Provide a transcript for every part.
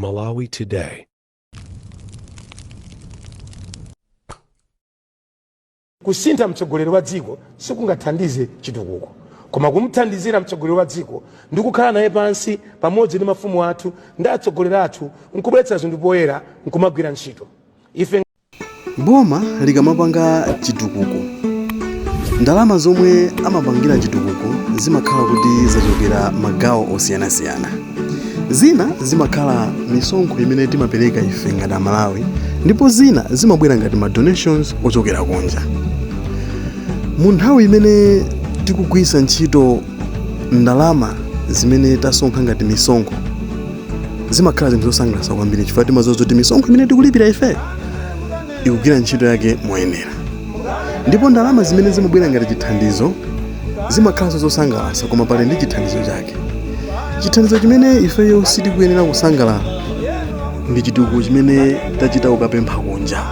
Malawi Today. Kusintha mtsogoleri wa dziko sikungathandize chitukuko, koma kumthandizira mtsogoleri wa dziko ndi kukhala naye pansi pamodzi ndi mafumu athu ndi atsogoleri athu nkubweretsa zinthu poyera nkumagwira ntchito ife. Boma likamapanga chitukuko, ndalama zomwe amapangira chitukuko zimakhala kuti zachokera magawo osiyanasiyana. Zina zimakhala misonkho imene timapereka ife ngati Amalawi ndipo zina zimabwera ngati ma donations ochokera kunja. Mu nthawi imene tikugwiritsa ntchito ndalama zimene tasonkha ngati misonkho, zimakhala zinthu zosangalatsa kwambiri chifukwa timadziwa zoti misonkho imene tikulipira ife ikugwira ntchito yake moyenera. Ndipo ndalama zimene zimabwera ngati chithandizo zimakhalanso zosangalatsa, koma pali ndi chithandizo chake. Chithandizo chimene ifeyo sitikuyenera kusangalala ndi chitukuko chimene tachita kukapempha kunja.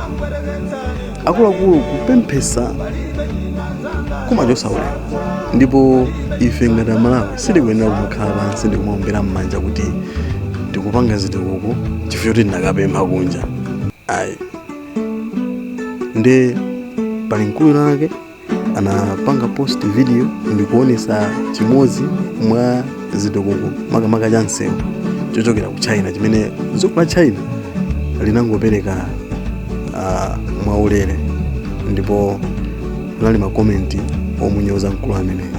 Akuluakulu, kupemphesa kumachotsa ulemu, ndipo ife ngati Amalawi sitikuyenera kumakhala pansi ndi kumaombera m'manja kuti tikupanga zitukuko chifukwa choti tinakapempha kunja, ayi. Nde pali mkulu wake anapanga post video ndikuonesa chimodzi mwa zitukuko, makamaka cha msewu chochokera ku China, chimene dziko la China linangopereka mwaulere, ndipo kunali makomenti omunyoza mkulu ameneyo.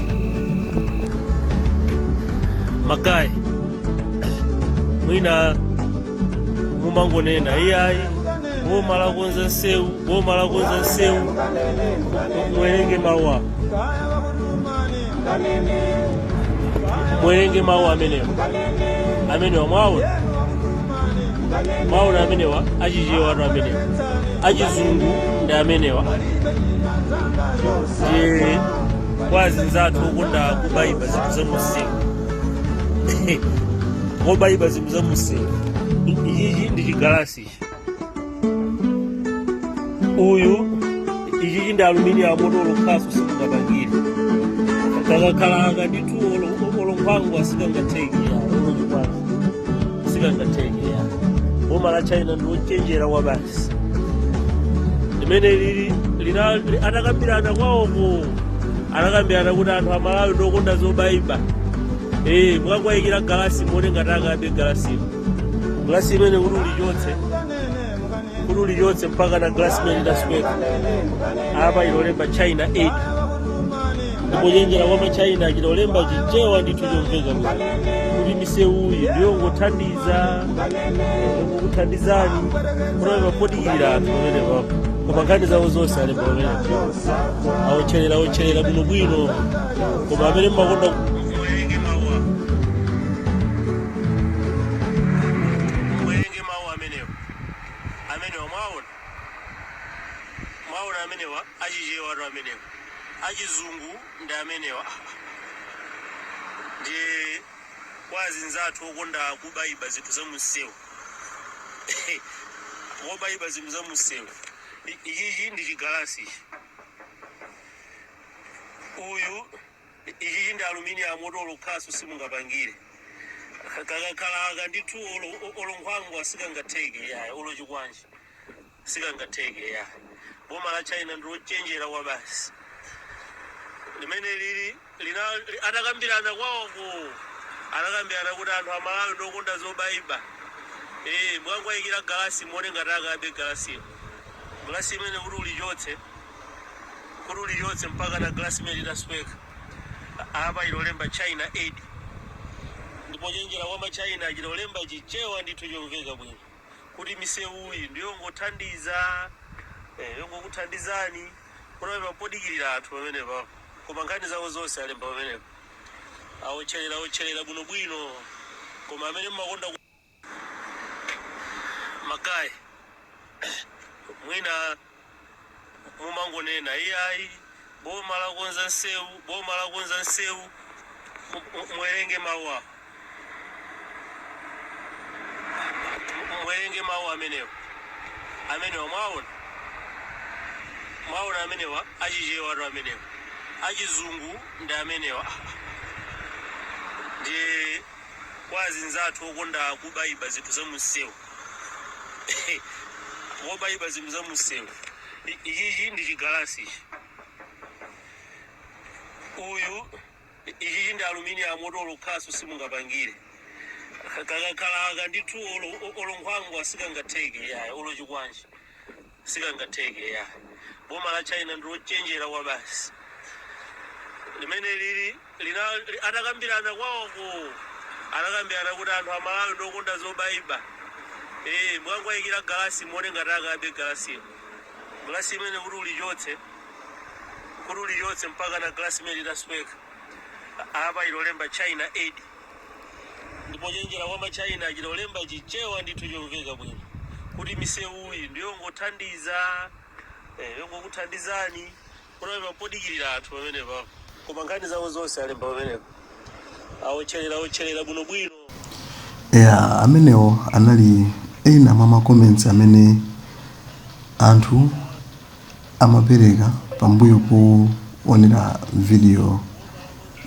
Ma guys, mwina mumangonena, "Iyayi, boma lakonza nsewu, boma lakonza nsewu." Muwerenge mawu awo, muwerenge mawu amenewa. Amenewa mwaona, mwaona amenewa achichewatu, amenewa achizungu ndi amenewa. Ndiye kwa azinzathu okonda kubayiba zinthu za munsewu, kobayiba zinthu za munsewu, ichichi ndi chigalasi ichi uyu, ichichi ndi aluminium oti olo khasu simungapangire. Kakakhala aka ndithu, olo nkhwangwa sikangatheke ya, olo chikwazi sikangatheke ya. Boma la China ndi lochenjera kwa basi limene lili atakambirana kwawoko, anakambirana kuti anthu Amalawi ndiokonda zobayiba. Mukakwayikira galasi, muone ngati akabe galasiyo. Galasi imene kuti ulichotse, kuti ulichotse mpaka na galasi imene idasweka. Apa ilolemba China Aid, ndipo chenjera kwa machina achita olemba Chichewa ndithu chomveka bwino kuti misewuyi ndiyongothandiza, yongokuthandizani kunawe podikirira anthu pamene papo, koma nkhani zawo zonse alemba pamene, awotcherera, awotcherera bwinobwino. Koma amene mmakonda, muwerenge mawu awo, muwerenge mawu amenewa. Amenewa mwaona, mwaona amenewa achichewatu, amenewa achizungu ndi amenewa. Ndiye kwa azinzathu okonda kubayiba zinthu za munsewu, kobayiba zinthu za munsewu, ichichi ndi chigalasi ichi uyu, ichichi ndi aluminium oti olo khasu simungapangire. Kakakhala aka ndithu, olo nkhwangwa sikangatheke ya, olo chikwanje sikangatheke ya. Boma la China ndi lochenjera kwa basi limene lili atakambirana kwawoko, anakambirana kuti anthu Amalawi ndiokonda zobayiba. Mukakwayikira galasi, muone ngati akabe galasiyo. Galasi imene kuti ulichotse, kuti ulichotse mpaka na galasi imene idasweka. Apa ilolemba China Aid, ndipo chenjera kwa machina achita olemba Chichewa ndithu chomveka bwino kuti misewuyi ndiyongothandiza, yongokuthandizani kunawe podikirira anthu pamene papo, koma nkhani zawo zonse alemba pamenepo, awotcherera, awotcherera bwinobwino. Koma amene mmakonda, ma guys, mwina mumangonena, "Iyayi, boma lakonza nsewu, boma lakonza nsewu." Muwerenge mawu awo, muwerenge mawu amenewa. Amenewa mwaona, mwaona amenewa achichewatu, amenewa achizungu ndi amenewa. Ndiye Kwa azinzathu okonda kubayiba zinthu za munsewu, wobayiba zinthu za munsewu, ichichi ndi chigalasi ichi. Uyu, ichichi ndi aluminium, olo khasu simungapangire. Kakakhala ndithu, olo nkhwangwa sikangatheke ya, olo chikwanji sikangatheke ya. Boma la China ndilochenjera kwa basi. Limene lili lina atakambirana kwawoko, anakambirana kuti anthu Amalawi ndokonda zobayiba. Mukangwayikira galasi, muone ngati akabe galasiyo. Galasi imene kuti ulichotse mpaka na galasi imene itasweka. Apa ilolemba China Aid, ndipo chenjera kwa machina chilolemba Chichewa ndithu chomveka bwino kuti misewuyi ndiyongothandiza, yongokuthandizani kunawe podikirira anthu pamene papo, koma nkhani zawo zonse alemba pamenepo, awotcherera, awotcherera bwinobwino. Ya, amenewo anali ena mwa ma comments amene anthu amapereka pambuyo poonera video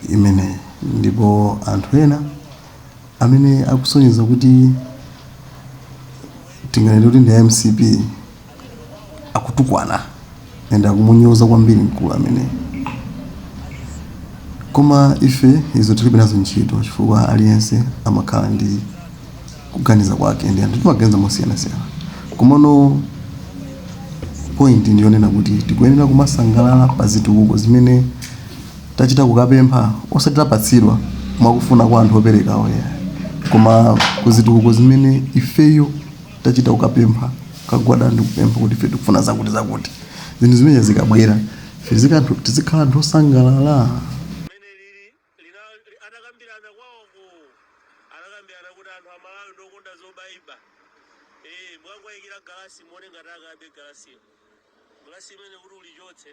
imeneyi, ndipo anthu ena amene akusonyeza kuti tinganene kuti ndi MCP akutukwana and akumunyoza kwambiri mkulu amene. Koma ife izo tilibe nazo ntchito, chifukwa aliyense amakhala ndi kuganiza kwake ndi anthu timaganiza mosiyanasiyana. Komano point ndiyonena kuti tikuyenera kumasangalala pa zitukuko zimene tachita kukapempha, osati tapatsidwa mwakufuna kwa anthu operekawo ya, koma kuzitukuko zimene ifeyo tachita kukapempha, kagwada ndi kupempha kuti ife tikufuna zakuti zakuti. Zinthu zimene zikabwera, ife tizikhala anthu osangalala. Limene lili lina atakambirana kwawoko, anakambirana kuti anthu Amalawi ndokonda zobayiba. Mukangwayikira galasi, muone ngati akabe galasiyo. Galasi imene kuti ulichotse.